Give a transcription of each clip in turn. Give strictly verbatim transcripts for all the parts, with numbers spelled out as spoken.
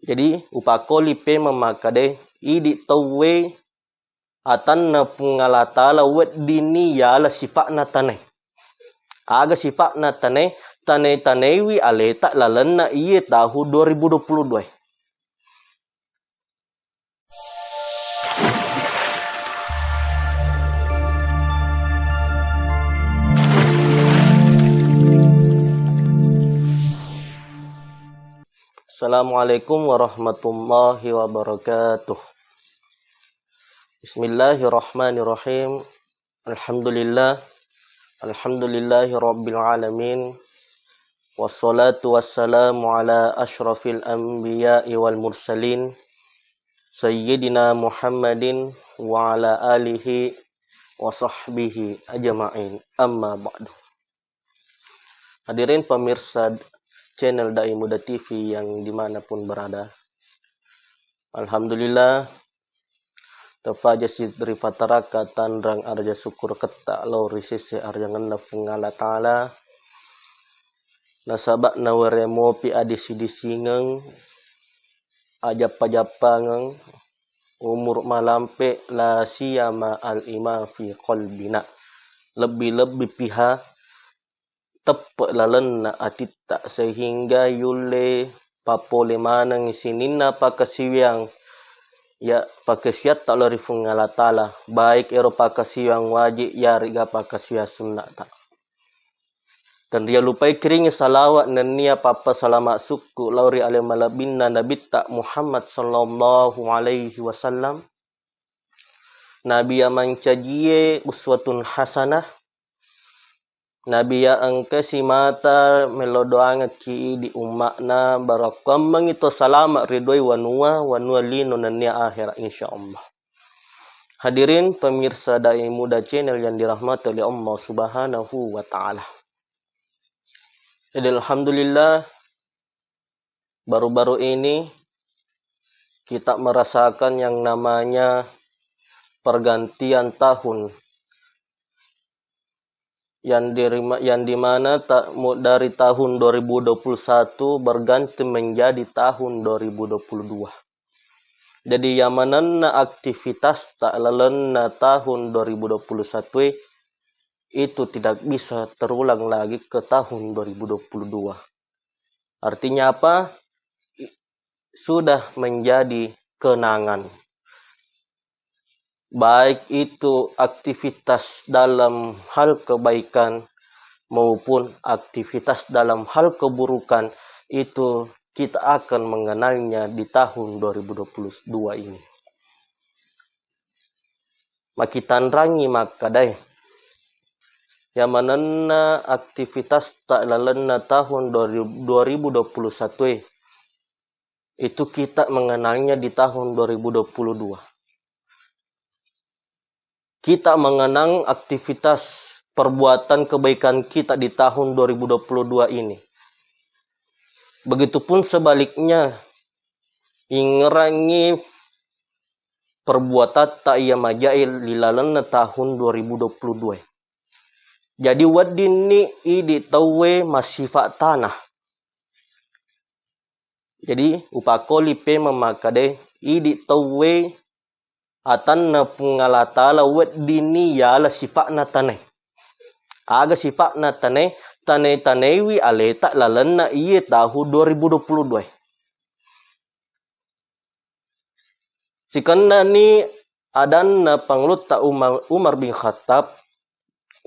Jadi, upakkoli pemeng makkeda, idi tauwe atanna Puang Allah Ta'ala weddinni yala sifa'na tanae. Aga sifa'na tanae? Tanae-tanaewi aleta lalenna iye tahun dua ribu dua puluh dua. Assalamualaikum warahmatullahi wabarakatuh. Bismillahirrahmanirrahim. Alhamdulillah. Alhamdulillahi rabbil alamin. Wassalatu wassalamu ala asyrafil anbiya'i wal mursalin, Sayyidina Muhammadin wa ala alihi wa sahbihi ajma'in. Amma ba'du. Hadirin pemirsa channel Dai Muda T V yang dimanapun berada, alhamdulillah, tepajasi ripataraka tanrang arja syukur ketta lao ri sese arjangenna Puang Allah Ta'ala. Nasaba naweremopi adisi-disingeng, ajappa-jappangeng, umur malampe, la siyama al-iman fi qalbina. Lebbi-lebbi piha teppe lalenna atitta, sehingga yulle papole maneng sininna pakasiwiang, ya, pakasiatta lao ri Puang Allah Ta'ala, baik ero pakasiwiang wajib yarega pakasiwiang sunnata. Dan rialupai kiringi salawat nennia pappasalama sukku lao ri ale malebbinna Nabitta Muhammad sallallahu alaihi wasallam. Nabi ya mancajie uswatun hasanah. Nabi ya engka simata melo doangekki di umma'na, barakkuammengi to salama ridoi wanua, wanua lino nennia akhirat, insyaallah. Hadirin pemirsa Dai Muda Channel yang dirahmati oleh Allah Subhanahu wa Ta'ala. Jadi, alhamdulillah, baru-baru ini kita merasakan yang namanya pergantian tahun, yang dirima-, yang dimana ta-, mu-, dari tahun dua ribu dua puluh satu berganti menjadi tahun dua ribu dua puluh dua. Jadi, yamanenna aktivitas ta lalenna tahun dua ribu dua puluh satu itu tidak bisa terulang lagi ke tahun dua ribu dua puluh dua. Artinya apa? I-, sudah menjadi kenangan. Baik itu aktivitas dalam hal kebaikan maupun aktivitas dalam hal keburukan, itu kita akan mengenalnya di tahun dua ribu dua puluh dua ini. Makitanrangi makkedae, yamanenna aktivitas ta lalenna tahun dua ribu dua puluh satu e, itu kita mengenalnya di tahun dua ribu dua puluh dua. Kita mengenang aktivitas perbuatan kebaikan kita di tahun dua ribu dua puluh dua ini. Begitupun sebaliknya, ingerangi perbuatatta iya majae ri lalenna tahun dua ribu dua puluh dua. Jadi, weddinni idi tauwe massifa tanah. Jadi, upakkoli pemeng makkeda, idi tauwe atanna Puang Allah Ta'ala weddinni yala sifa'na tanae. Aga sifa'na tanae? Tanae-tanaewi aleta lalenna iye tahun dua ribu dua puluh dua. Sikennani adanna Pangulutta Umar, Umar bin Khattab,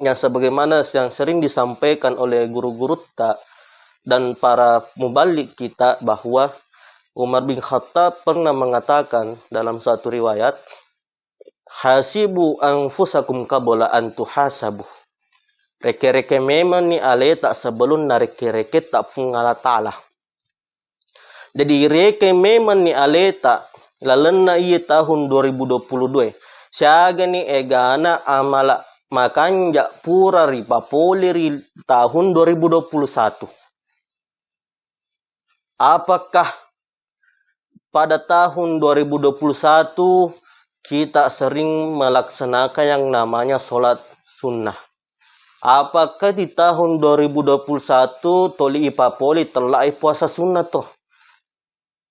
yang sebagaimana yang sering disampaikan oleh guru-gurutta dan para muballigh kita, bahwa Umar bin Khattab pernah mengatakan dalam satu riwayat, "Hasibu anfusakum qabla an tuhasabu." Reke-reke memanni aleta sebelum nareke-reketta Puang Allah Ta'ala. Jadi, reke memanni aleta lalenna iye tahun dua ribu dua puluh dua. Siagani egana amala makanja pura ripapole ri tahun dua ribu dua puluh satu. Apakah pada tahun dua ribu dua puluh satu kita sering melaksanakan yang namanya sholat sunnah? Apakah di tahun dua ribu dua puluh satu toli ipapole tella'i puasa sunnah toh?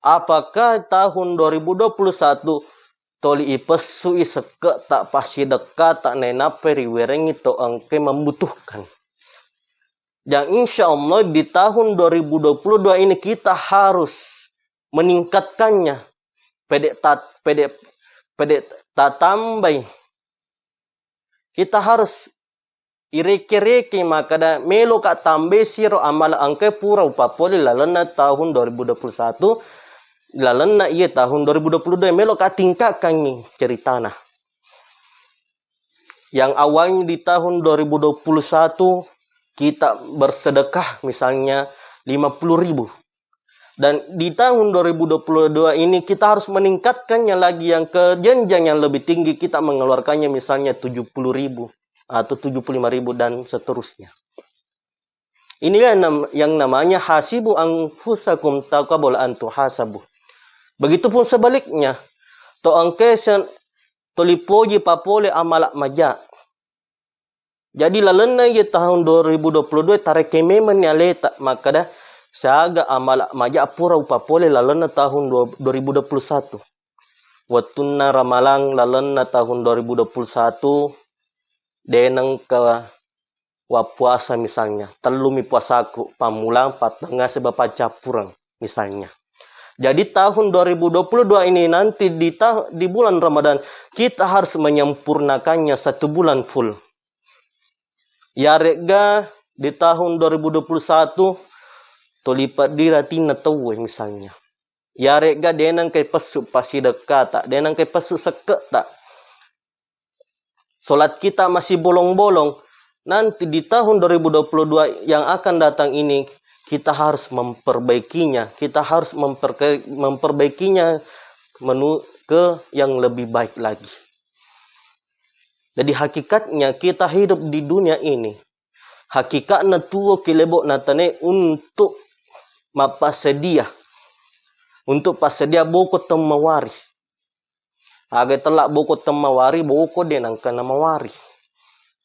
Apakah tahun dua ribu dua puluh satu toli ipessui sekke'ta, passidekkata, nainappa riwerengngi to engkae membutuhkan? Dan insya Allah di tahun dua ribu dua puluh dua ini kita harus meningkatkannya. Pede tat-, pede, pede tatambai. Kita harus ireke-reke makkeda, meloka tambai siro amala engkae pura upapole lalenna tahun dua ribu dua puluh satu, lalenna iye tahun dua ribu dua puluh dua, meloka tingkatkangngi ceritana. Yang awalnya di tahun dua ribu dua puluh satu kita bersedekah misalnya lima puluh ribu. Dan di tahun dua ribu dua puluh dua ini kita harus meningkatkannya lagi yang ke jenjang yang lebih tinggi, kita mengeluarkannya misalnya tujuh puluh ribu atau tujuh puluh lima ribu dan seterusnya. Inilah nam-, yang namanya hasibu anfusakum qabla an tuhasabu. Begitupun sebaliknya, to engkae sen-, toli poji papole amala maja. Jadi lalenna iye tahun dua ribu dua puluh dua tarekeng memenni aleta makkeda, siaga amala maja pura upapole lalenna tahun dua-, dua ribu dua puluh satu. Wettunna ramalang lalenna tahun dua ribu dua puluh satu, de nengka wappuasa misalnya, tellumi puasaku, pammulang, pattengnga, sibawa paccappureng misalnya. Jadi tahun dua ribu dua puluh dua ini nanti di tah-, di bulan Ramadan kita harus menyempurnakannya satu bulan full. Yaregga di tahun dua ribu dua puluh satu toli peddira atinna tauwe misalnya. Yaregga de nengkai pessu pasidekkata, de nengkai pessu sekke'ta. Salat kita masih bolong-bolong. Nanti di tahun dua ribu dua puluh dua yang akan datang ini, kita harus memperbaikinya, kita harus memperke-, memperbaikinya menu-, ke yang lebih baik lagi. Jadi, hakikatnya kita hidup di dunia ini, hakikatna tuo ki lebo'na tane untuk mappasedia, untuk passedia boko temmawari. Aga tella boko temmawari, boko de nengka namawari.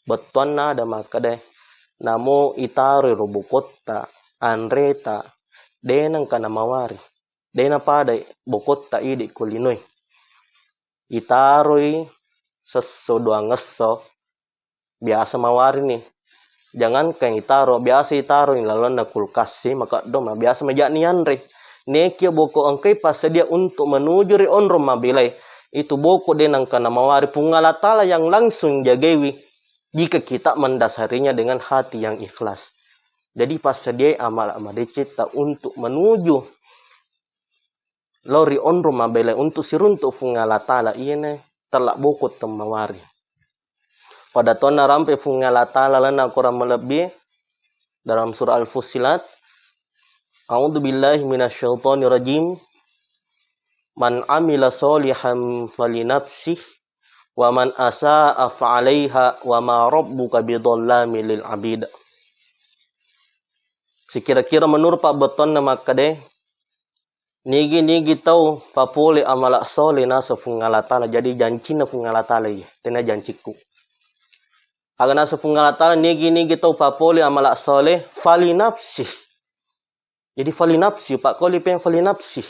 Bettuanna ada makkeda, namo itaroi ro bokotta, anreta, de nengka namawari. De napadai bokotta idi ko linoe. Itaroi sesso duangesso, biasa mawarini. Jangankan itaro, biasa itaro ni lalenna kulkas e, makeddo ma biasa maja ni yanre. Nekia boko engkai passedia untuk menuju ri onrong mabelai, itu boko de nengka namawari. Puang Allah Ta'ala yang langsung jagaiwi jika kita mendasarinya dengan hati yang ikhlas. Jadi, passediai amala madecetta untuk menuju lao ri onrong mabelai untuk siruntuk Fuang Allah Ta'ala, iyana tella boko temmawari. Pada tonna rampe Fuang Allah Ta'ala lalenna korang malebbi dalam surah Al-Fussilat, "A'udzu billahi minasyaitonir rajim. Man amila sholihan falinafsih, wa man asaa fa alaiha, wa ma rabbuka bidhallamin lil abid." Sikira-kira menurut pabbettuanna makkeda, nigi-nigi tau papole amala sole naseng Fuang Allah Ta'ala, jadi jancinna Fuang Allah Ta'ala iya, tena jancikku. Aga naseng Fuang Allah Ta'ala, nigi-nigi tau papole amala sole, falinafsih. Jadi falinafsih, pakkoli peng falinafsih.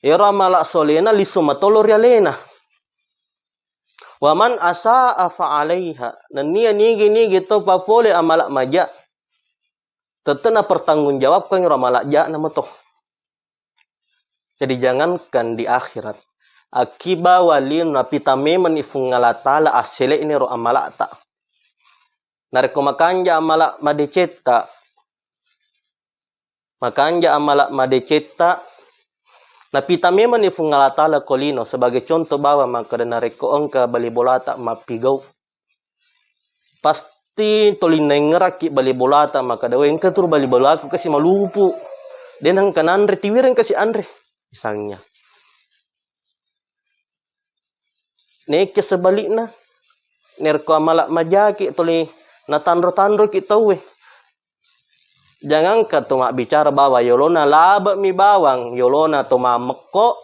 Ero amala solena lisu matolo ri alena. Wa man asaa fa alaiha. Nennia nigi-nigi tau papole amala maja, tette napertanggungjawabkan ero amala jana mato. Jadi jangankan di akhirat, akkiba wali napita memeng ni Fuang Allah Ta'ala assele'ni ro amala'ta. Narekko makanja amala madecetta, makanja amala madecetta, napita memeng ni Fuang Allah Ta'ala ko lino. Sebagai contoh bawang makkeda, narekko engka bali bolata mappigau, pasti toli naingerakki bali bolata makkeda, "We, engka tu bali bolaku kasi malupu. De nengka nanre, tiwireng kasi anre." Misalnya. Nekke sebalikna, narekko amala majaki toli natanro-tanroki tauwe. Jangankan to mabbicara bawang, yolona labe'mi bawang, yolona to mammekko,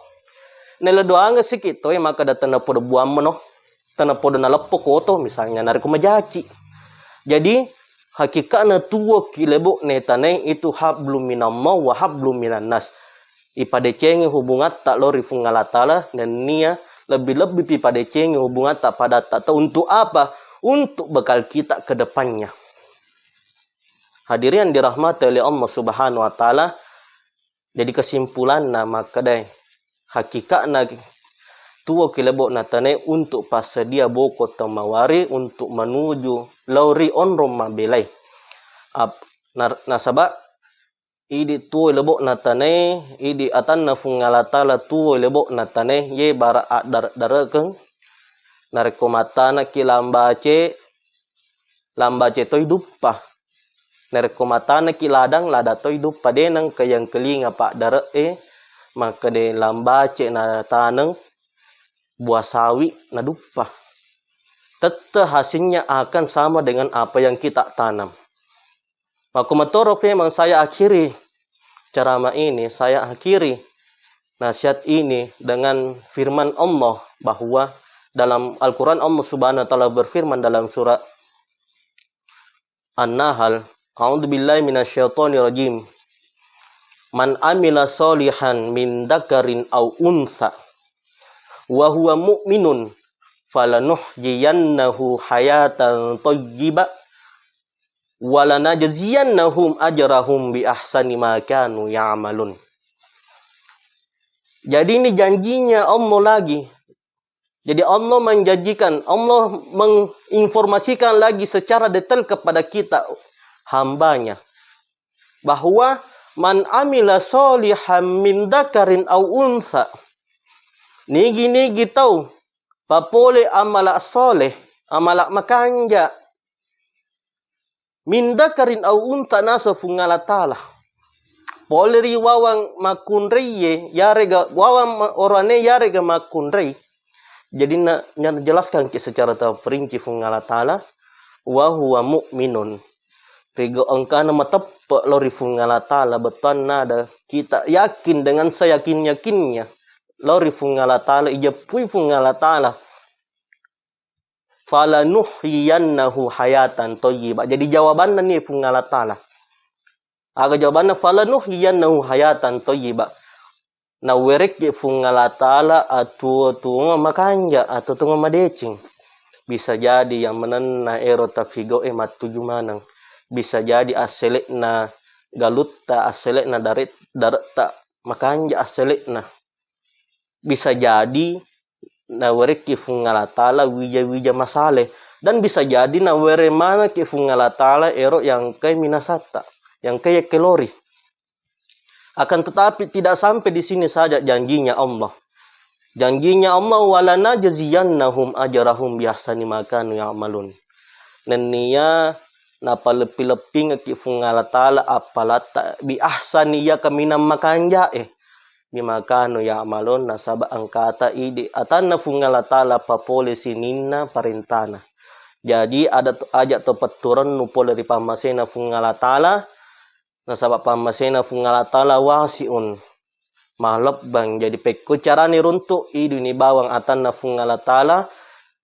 naledoangeng siki toe makkeda tennapodo buang meno, tennapodo naleppo koto, misalnya narekko majaki. Jadi, hakikatna tuo ki lebo'na tanae itu hablum minallah wa hablum minannas. ipadecengi hubungatta lao ri Fuang Allah Ta'ala, nennia lebbi-lebbi pipadecengi hubungatta padatta tau. Untuk apa? Untuk bekal kita ke depannya. Hadirin yang dirahmati oleh Allah Subhanahu wa Ta'ala, jadi kesimpulanna makkedae, hakikatna tuo ki lebo'na tanae untuk passedia boko temmawari untuk menuju lao ri onrong mabelai. Ap-, nar-, nasaba idi tuo lebo'na tanae, idi atanna Fuang Allah Ta'ala tuo lebo'na tanae, ye bara addare-darekeng, narekko mattanaki lambace, lambace toi duppa. Narekko matanaki ladang, ladang toi duppa. De nengka yengkalinga paddare'e makkeda lambace nataneng buah sawi naduppa. Tette hasilnya akan sama dengan apa yang kita tanam. Makkumatoro memang saya akhiri ceramah ini, saya akhiri nasihat ini dengan firman Allah bahwa dalam Al-Quran Allah Subhanahu wa Ta'ala berfirman dalam surah An-Nahl, "A'udzu billahi minasyaitonir rajim. Man amila sholihan min dzakarin aw untsa wa huwa mu'minun falanuhyiyannahu hayatan thayyibah wa lanajziyannahum ajrahum bi ahsani ma kanu ya'malun." Jadi ini janjinya Allah lagi. Jadi Allah menjanjikan, Allah menginformasikan lagi secara detail kepada kita hambanya bahwa man amila sholihan min dzakarin aw untsa, nigi-nigi tau papole amala soleh, amala makanja, min dzakarin aw untsa, naseng Fuang Allah Ta'ala. Pole ri wawang makkunraie, yarega wawang ma-, oroane yarega makkunrai. Jadi na-, na-, jelaskan ki secara terperinci Fuang Allah Ta'ala, wa huwa mu'minun. Riga engkana mateppe lao ri Fuang Allah Ta'ala, bettuanna ada kita yakin dengan seyakin-yakinnya lao ri Fuang Allah Ta'ala, ijeppui Fuang Allah Ta'ala. Falanuhyiyannahu hayatan thayyibah. Jadi jawabanna ni Fuang Allah Ta'ala. Aga jawabanna? Falanuhyiyannahu hayatan thayyibah. Nawerekki Fuang Allah Ta'ala atuo-tuonga makanja, atuo-tuonga madeceng. Bisa jadi yang menenna ero tafigoe mattuju maneng. Bisa jadi asselekna galutta, asselekna dare-, daretta makanja asselekna. Bisa jadi nawerekki Fuang Allah Ta'ala wija-wija masale, dan bisa jadi nawere manekki Fuang Allah Ta'ala ero yang engkai minasatta, yang engkai yakkelori. Akan tetapi tidak sampai di sini saja janjinya Allah. Janjinya Allah, "Walanajziyannahum ajrahum bi ahsani ma kanu ya'malun." Nennia napaleppi-leppingekki Fuang Allah Ta'ala appalatta bi ahsani, iya kaminang makanjae. Bima kanu ya'malun, nasaba engkata idi atanna Fuang Allah Ta'ala papole sininna parentana. Jadi, ada to-, aja to petturennu pole ri pammasena Fuang Allah Ta'ala, nasaba pammasena Fuang Allah Ta'ala wasi'un, malebbang. Jadi, pekko carani runtu iduni bawang atanna Fuang Allah Ta'ala,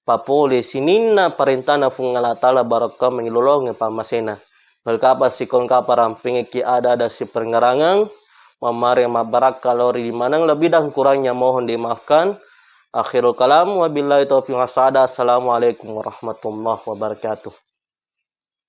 papole sininna parentana Fuang Allah Ta'ala, barakka mangilolongeng pammasena. Nalkapa sikongkapa rampengekki ada-ada siperengerangeng, mammare mabbarakka lao ri maneng, lebih dan kurangnya mohon dimaafkan. Akhirul kalam, wabillahi taufiq wasada. Assalamualaikum warahmatullahi wabarakatuh.